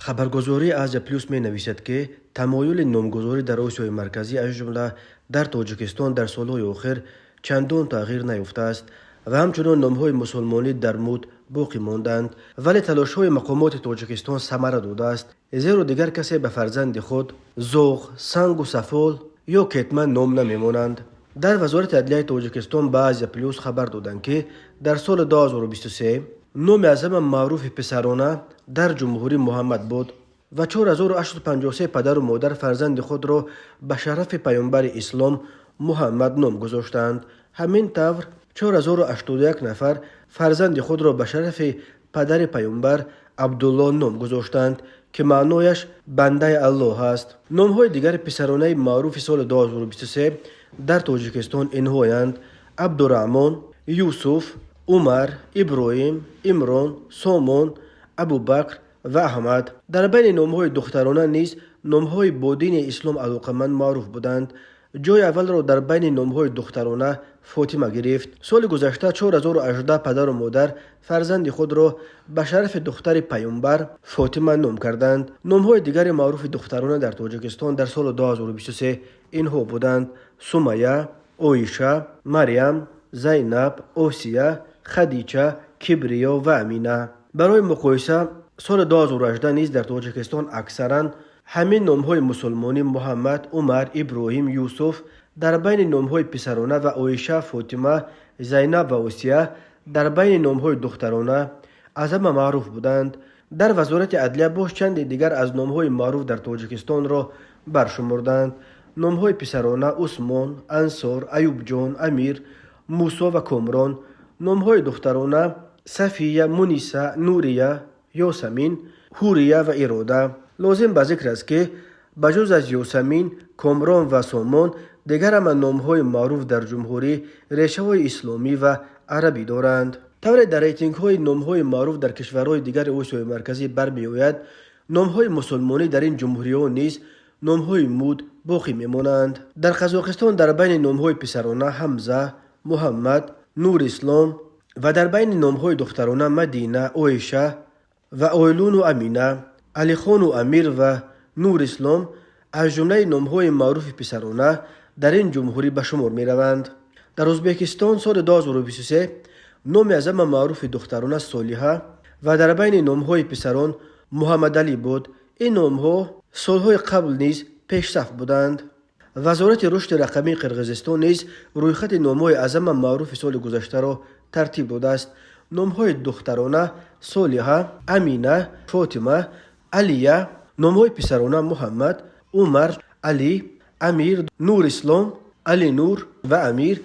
Хабаргузории Азия Плюс менависад, ки тамоюли номгузорӣ дар Осиёи Марказӣ, аз ҷумла дар Тоҷикистон, дар солҳои охир чандон тағйир наёфтааст ва ҳамчунон номҳои мусулмонӣ дар муд боқӣ монданд. Вале талошҳои мақомоти Тоҷикистон самара додааст, зеро дигар касе ба фарзанди худ зоғ, сангу сафол ё кетман ном намемонанд. Дар Вазорати адлияи Тоҷикистон ба Азия Плюс хабар доданд, ки дар соли 2023 номи аз ҳама маъруфи писарона дар ҷумҳурӣ Муҳаммад буд ва 4853 падару модар фарзанди худро ба шарафи паёмбари ислом Муҳаммад ном гузоштаанд. Ҳамин тавр, 4081 нафар фарзанди худро ба шарафи падари паёмбар Абдулло ном гузоштанд, ки маънояш бандаи Аллоҳ аст. Номҳои дигари писаронаи маъруфи соли 2023 дар Тоҷикистон инҳоянд: Абдураҳмон, Юсуф, Умар, Иброҳим, Имрон, Сомон, Абубакр ва Аҳмад. Дар байни номҳои духтарона низ номҳои бо дини ислом алоқаманд маъруф буданд. Ҷои аввалро дар байни номҳои духтарона Фотима гирифт. Соли гузашта 4018 падару модар фарзанди худро ба шарафи духтари паёмбар Фотима ном карданд. Номҳои дигари маъруфи духтарона дар Тоҷикистон дар соли 2023 инҳо буданд: Сумая, Оиша, Марьям, Зайнаб, Осия, Хадича, Кибриё ва Амина. Барои муқоиса, соли 2018 низ дар Тоҷикистон аксаран ҳамин номҳои мусулмонӣ Муҳаммад, Умар, Иброҳим, Юсуф дар байни номҳои писарона ва Оиша, Фотима, Зайнаб ва Осия дар байни номҳои духтарона аз ҳама маъруф буданд. Дар Вазорати адлия боз чанде дигар аз номҳои маъруф дар Тоҷикистонро баршумурданд: номҳои писарона Усмон, Ансор, Аюбҷон, Амир, Мусо ва Комрон, номҳои духтарона Сафия, Муниса, Нурия, Ёсамин, Ҳурия ва Ирода. Лозим ба зикр аст, ки ба ҷуз аз Ёсамин, Комрон ва Сомон, дигар ҳама номҳои маъруф дар ҷумҳурӣ решаҳои исломӣ ва арабӣ доранд. Тавре дар рейтингҳои номҳои маъруф дар кишварҳои дигари Осиёи Марказӣ бармеояд, номҳои мусулмонӣ дар ин ҷумҳуриҳо низ номҳои муд боқӣ мемонанд. Дар Қазоқистон дар байни номҳои писарона Ҳамза, Муҳаммад, Нурислом ва дар байни номҳои духтарона Мадина, Оиша ва Ойлуну Амина, Алихону Амир ва Нурислом аз ҷумлаи номҳои маъруфи писарона дар ин ҷумҳурӣ ба шумор мераванд. Дар Ӯзбекистон соли 2023 номи аз ҳама маъруфи духтарона Солиҳа ва дар байни номҳои писарон Муҳаммадалӣ буд. Ин номҳо солҳои қабл низ пешсаф буданд. Вазорати рушди рақамии Қирғизистон низ рӯйхати номҳои аз ҳама маъруфи соли гузаштаро тартиб додааст. Номҳои духтарона Солиҳа, Амина, Фотима, Алия, номҳои писарона Муҳаммад, Умар, Алӣ, Амир, Нурислом, Алинур ва Амир.